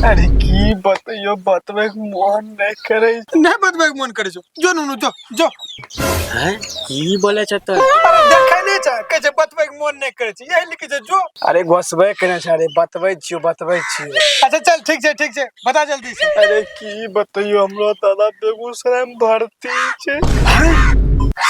अरे की बतैयो, बतबै के मन नहि करै। नहि बतबै के मन करै छौ? जो नुनू, जो जो। हैं, की बोले छै तो? अरे देखै नहि छै, कहै छै बतबै के मन नहि करै छै, यही लिखै छै, जो। अरे घोसबै केने छै? अरे बतबै छियो, बतबै छियो। अच्छा चल, ठीक छै, ठीक छै, बता जल्दी से। अरे की बतैयो, हमरो दादा बेगूसराय में भर्ती छै।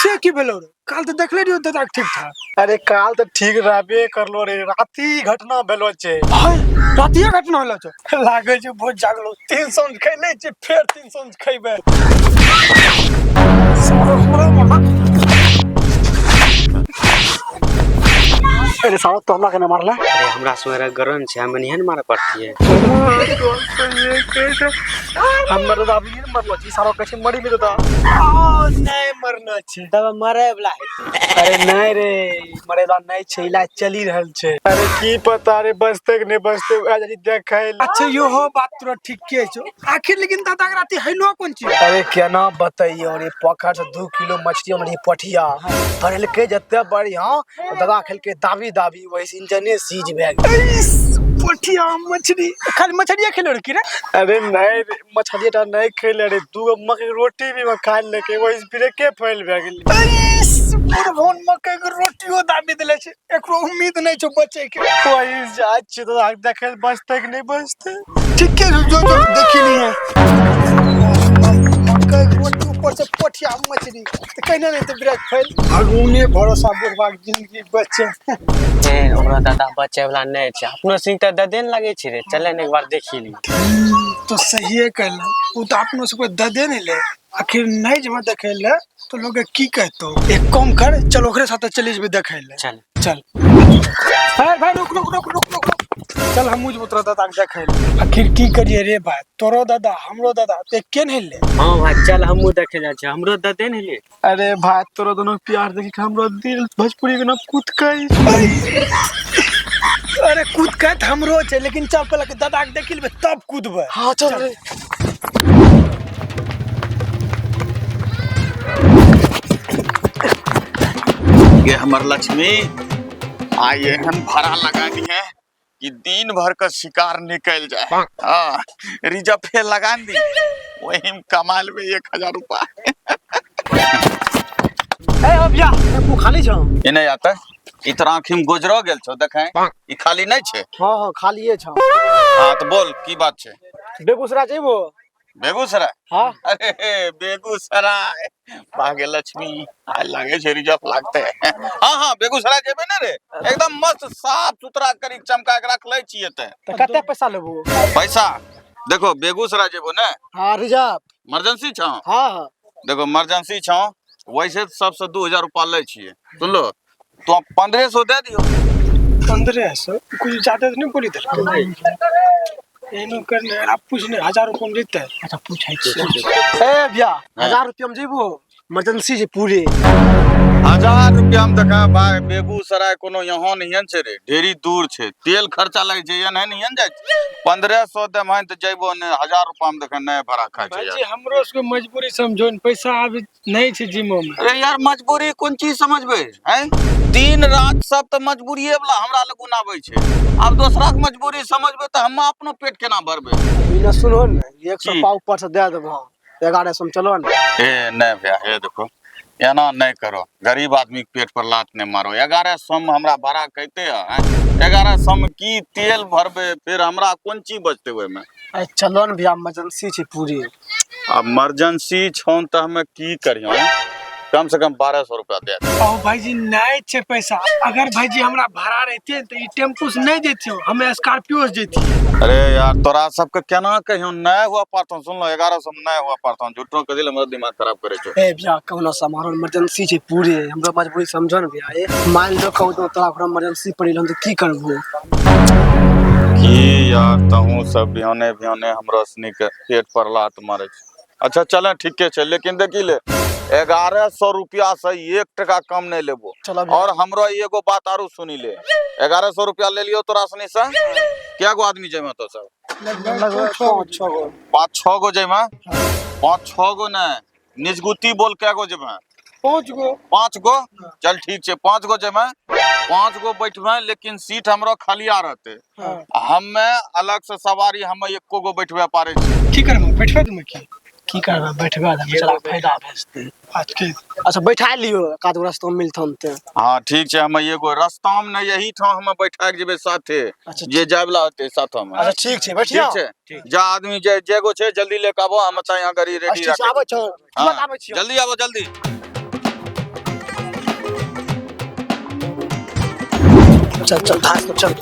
से की भेलो रे? काल तऽ देखले रहियो दादा के ठीक ठाक। अरे काल तऽ ठीक रहबे करलो रे, राति घटना भेलो छै। हाय, रातिये घटना होलो छै? लागै छै बहुत जागलो, 3 सौंझ खैले छै, फेर 3 सौंझ खैबै। सारो हमरा मना। अरे सालो, तो हमरा केना मारला? अरे हमरा सुअर गरम छै, हम नहीं मारे पड़ती है। हमर दादा अभी नहि मरलो छी, सालो कहै छै मरी गेलै दादा। आ, नहि मरलो छै। तब मरे वाला है। अरे नहीं रे, मरे वाला नहीं छै, इलाज चली रहल छै। अरे की पता रे, बचते कि नहीं बचते, आ जाई देखै लए। अच्छा, इहो बात तोरा ठीके छौ आखिर, लेकिन दादा के राति हैलो कोन चीज? अरे केना बतैयो रे, पोखर से 2 किलो मछली अनलियै पोठिया, धरेलकै जते बढ़िया, दादा खेलकै दाबी दाबी, वही से इंजने सीज भए गेल। इस, पोठिया मछली, खाली मछलिए खेलो रे की रे? अरे नहीं रे, मछली टा नहीं खेले रे, 2 गो मकई के रोटी भी खा लेलकै, वही से ब्रेके फेल भए गेलै। इस, बुढ़भौन मकई के रोटियो दाबी देले छै, एकरो उम्मीद नहीं छौ बचे के। वही से जाइ छियै दादा के देखै लए, बचतै कि नहीं बचतै। ठीके छौ, जो जो देखी लिए। मकई के रोटी ऊपर से पोठिया मछली, तऽ कहिना नहीं तऽ ब्रेक फेल, भगवाने भरोसा बुढ़बा के जिंदगी बचे। ए, ओकरा दादा बचे वाला नहीं छै, अपनो सिंह तऽ ददे ने लगे छै रे, चले ने एक बार देखी ली। तो सहिए कहल, उ तऽ अपनो सबके ददे नहीं ले, आखिर नहीं जब देखे ले तो लोग की कहतो। एक काम कर, चल ओकरे साथे चली जेबे देखे ले। चल। चल। भाई भाई, रुक रुक रुक रुक रुक रुक, चल हमहूँ जेबो तोरा दादा के देखे ले। आखिर की करिए रे भाई, तोरो दादा हमरो दादा ते के नहीं ले। हाँ भाई चल, हमहूँ देखे जाइ छियै, हमरो ददे ने ले। अरे भाई, तोरा दोनों प्यार देखी के हमरो दिल भोजपुरी के ना कूदकै। अरे कूद के तऽ हमरो छै, लेकिन चल पहले के दादा के देखी लेबै तब कूदबै। हाँ चल रे। ये हमर लक्ष्मी, आइ एहन भाड़ा लगा दी है कि दिन भर का शिकार निकल जाए। हाँ, रिजर्व लगा दी, वही में कमा लेबे 1000 रुपया। ए हो भैया, टेम्पू खाली छौ? ए नहीं आता, ई तोरा आँखि में गोजरो गेल छौ, देखे ई खाली नहीं छे? हाँ हाँ, खालिए छौ। हाँ तो बोल, की बात छे? बेगूसराय जइबो। बेगूसराय? हाँ। अरे बेगूसराय भाग्य लक्ष्मी, आइ लागे छे रिजर्व लागते। हाँ हाँ, बेगूसराय जेबे ने रे, एकदम मस्त साफ सुथरा करी चमका के रख ले छियै ते। तऽ कते पैसा लेबो? पैसा देखो, बेगूसराय जेबो ने? हाँ, रिजर्व। इमरजेंसी छौ? हाँ हाँ। देखो, इमरजेंसी छौ, वैसे तऽ सबसे 2000 रुपा लै छियै, सुनलो तो 1500 दे दियो। 1500 कुछ ज्यादा तऽ नहीं बोली देलकै? एहनो करने आप पूछने 1000 रुपया में जेतै। अच्छा पूछै छियै। ए भैया, 1000 रुपया में जइबो? इमरजेंसी छै पूरे। 1000 रुपया में देखा भाई, बेगूसराय कोनो यहाँ नहीं छै रे, ढेरी दूर छै, तेल खर्चा लागि छै, एहन नहीं जाइ छै। 1500 देमहन तऽ जइबो ने, 1000 रुपया में देखे नहीं भाड़ा खाइ छै। भाईजी, हमरो सबके मजबूरी समझो ने, पैसा आब नहीं छै जिमो में। अरे यार, मजबूरी कोन चीज समझबै हैं? दिन रात सब तऽ मजबूरिये वाला हमरा लग आबै छै, आब दोसरा के मजबूरी समझबै तऽ हम अपनो पेट केना भरबै? ई सुनो ने, 100 की? पाव ऊपर से दे देबो, 1100 में चलो ने। ए नहीं भैया, हे देखो, एना नहीं करो, गरीब आदमी के पेट पर लात नहीं मारो। 1100 में हमरा भाड़ा कहते हैं, 1100 में की तेल भरबे, फिर हमरा कोन चीज बचते ओहिमे? अरे चलो ने भैया, इमरजेंसी छै पूरी। अब इमरजेंसी छौन तऽ हमे की करियौ, कम से कम 1200 रुपया दे दे। ओ भाईजी, नहीं छै पैसा। अगर भाईजी हमरा भाड़ा रहते तऽ ई टेम्पू से नहीं जैतियो, हमे स्कॉर्पियो से जैतियै। अरे यार, तोरा सबके केना कहियौ, नहीं हुआ पारतौ, सुनलो, 1100 में नहीं हुआ पारतौ, झूठो के दिल हमर दिमाग खराब करे छौ। ए भैया, कहुना समारो, इमरजेंसी छै पूरे, हमरो मजबूरी समझो ने भैया। ए मान लो कहू तो तोरा घर इमरजेंसी पड़ि गेल तऽ की करबो? की यार, तहूँ सब बिहाने बिहाने हमरो सनी के पेट पर लात मारे छै। अच्छा चल, ठीके छै, लेकिन देखी ले, 1100 रुपया से 1 टका कम नहीं लेबो। चलो भैया। और हमरो एगो बात आरू सुनी ले, 1100 रुपया ले लियो तोरा सनी से, क्या गो आदमी जेमे तो सब? लगभग 5 6 गो। 5 6 गो जेमे? 5 6 गो ने, निजगुती बोल, कै गो जेमे? 5 गो। 5 गो? चल ठीक छै, 5 गो जेबै, 5 गो बैठबै, लेकिन सीट हमरो खालिया रहतै। हाँ। हमे अलग से सवारी हमे एको गो बैठबे पारे छी। की करबै, बैठबे देबै की? की करबै, बैठबे देबै, बेचारा फायदा भेजतै। अच्छा ठीक। अच्छा बैठा लियो, एकाध गो रस्ता मिलथन ते। हाँ ठीक छै, हमे एगो रस्ता में ने यही ठाम हमे बैठा के जेबै साथे। अच्छा, जे जाय वाला होतै साथो में। अच्छा ठीक छै, बैठियो। ठीक छै, जा आदमी जे जेगो छै जल्दी लेके आबो, हम तऽ यहाँ गाड़ी रेडी अच्छा, ठीक छै, आबै छौ, तुरंत आबै छियौ। जल्दी आबो जल्दी। चल चल धास चल।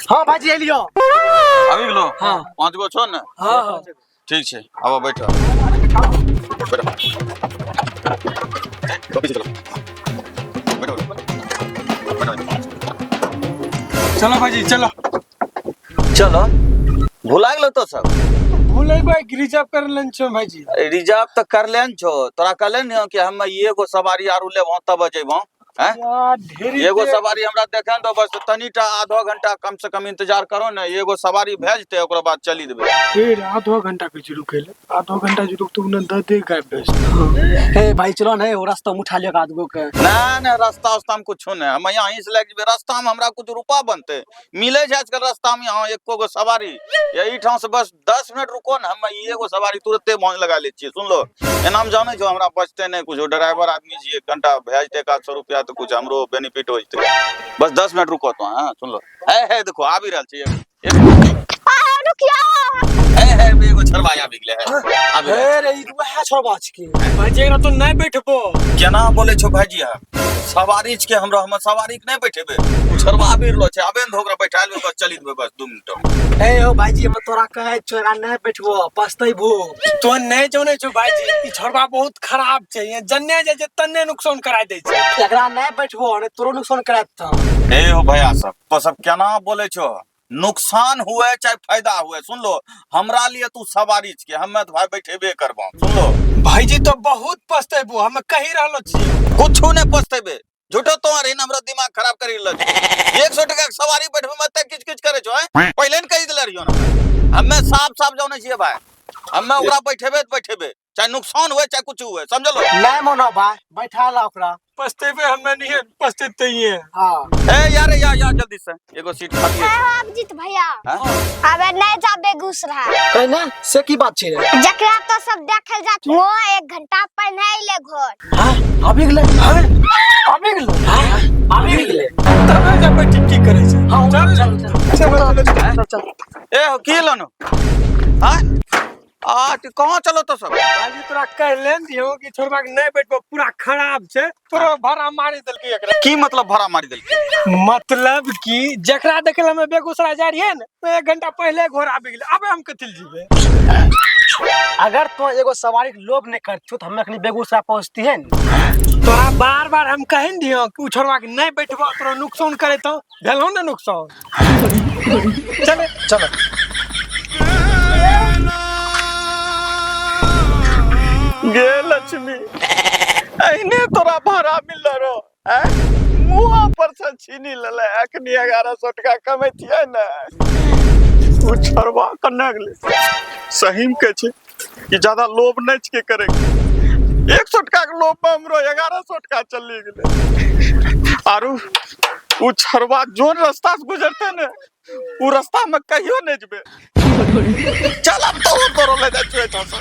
हाँ भाजी एलियो। आबि गेलो? हाँ। 5 गो छौ ने? हाँ हाँ। ठीक छै, आबो बैठो। बैठो। पीछे चलो। बैठो। बैठो। चलो भाजी चलो। चलो। भुला गेलो तो सब? भुलेबै कि रिजर्व कर लेने छौ भाईजी? रिजर्व तऽ करले ने छौ, तोरा कहले ने कि हम एगो सवारी आरू लेबहो तब जेबहो। हैं? यार, ढेरी एगो देर। सवारी हमरा देखे ने दो बस, तनीटा आधो घंटा कम से कम इंतजार करो ने, एगो सवारी भेज देते ओकरा बाद चली देबे। फिर आधो घंटा के रुके ले, आधो घंटा जे रुकते उन्हें दे दे गायब भेज। हे भाई चलो ने, ओ रास्ता में उठा लियो आध गो के। ना ना रास्ता उस्ता में कुछो नहीं, हम यहाँ से लग जेबे, रास्ता में हमरा कुछ रुपा बनते मिले छै आजकल रास्ता में यहाँ एको गो सवारी। यही ठाम से बस 10 मिनट रुको ने, हम एगो सवारी तुरंते भौंज लगा ले छियै। सुन लो, एना हम जानै छौ हमरा बचते नहीं कुछो, ड्राइवर आदमी छियै, कनिटा भेज दे 100 रुपया तऽ कुछ हमरो बेनिफिट हो जेतै। बस 10 मिनट रुको तो। हाँ सुन लो, हे हे देखो आबि रहल छै रुकियो। हे हे एगो छड़वा आबि गेलै, हे आबि रहल हे रे ई वएह छोड़बा छिकै। भाईजी एकरा तो नहीं बैठबो। केना बोले छौ भाईजी? हम सवारी के हमरा हम सवारी के नहीं बैठेबे, उ छड़वा आबि रहलो छै, आबे ने ओकरा बैठा लेबै, बस चली देबै बस 2 मिनट। हे हो भाईजी हम तोरा कहै छौ एकरा नहीं बैठबो, पछतैबो। तो नहीं जानै छौ भाईजी, ई छोड़बा बहुत खराब छै, यहाँ जन्ने जाइ छै तन्ने नुकसान करा दै छै। एकरा नहीं बैठबो ने तोरो नुकसान करा देतौ। हे हो भैया सब तो सब केना बोले छौ, नुकसान हुए चाहे फायदा हुए, सुन लो हमरा लिए तू सवारी के, हमे तो भाई बैठेबे करबो। सुन लो भाईजी तो बहुत पछतैबो, हम कहि रहलो छियै। कुछो नहीं पछतैबे, झूठो तो अरे हमरा दिमाग खराब करी रहलो छै। 100 टका के सवारी बैठबे में त किच किच करे छौ, हैं? पहिले ने कहि देले रहियो ना, हमे साफ साफ जानै छियै भाई, हमे ओकरा बैठेबे त बैठेबे, चाहे नुकसान हुए चाहे कुछ हुए, समझलो? नहीं मोनो भाई, बैठा ला ओकरा। पछतेबे हमे नहीं है, पछतेते ही है। हाँ। ए यार यार यार जल्दी से एगो सीट खाली है। अभिजीत भैया हाँ? अबे नहीं जा बेगूसराय। कहि ना से की बात छै रे? जकरा तो सब देखल जात वो 1 घंटा पहले ले घर। हां आबि गेलै, हां आबि गेलै, हां आबि गेलै, तबे जा बैठी की करै छै। हां चल चल चल चल चल। ए हो की लनो? हां आ तू कहां चलो तो सब? भाईजी तोरा कहले ने दियो कि छोड़बा के नहीं बैठबो, पूरा खराब छै, तोरो भाड़ा मारि देलकै एकरा। की मतलब भाड़ा मारि देलकै? मतलब कि जकरा देखल हमे बेगूसराय जा रहियै ने, तो 1 घंटा पहले घर आबि गेलै, आबे हम कथि लए जेबै? अगर तो एगो सवारी के लोभ नहीं करछो तो हम अखनी बेगूसराय पहुंचती है ने। तोरा बार बार हम कहि ने दियो कि उ छोड़बा के नहीं बैठबो, तोरा नुकसान करे तो भेलौ ने नुकसान। चले चलो। गे लक्ष्मी अहिने तोरा भाड़ा मिलल रो, हैं? मुँह पर से छीनी लेले, अखनी 1100 टका कमैतियै ने, उ छोड़बा कन्ने गेलै। सही में कहै छै कि ज्यादा लोभ नहीं छै करे के। 100 टका के लोभ में हमरो 1100 टका चली गेलै। आरू उ छोड़बा जोन रास्ता से गुजरते ने, उ रास्ता में कहियो नहीं जेबै। चल अब तो तोरो ले जाइ छियौ एहिठाम से।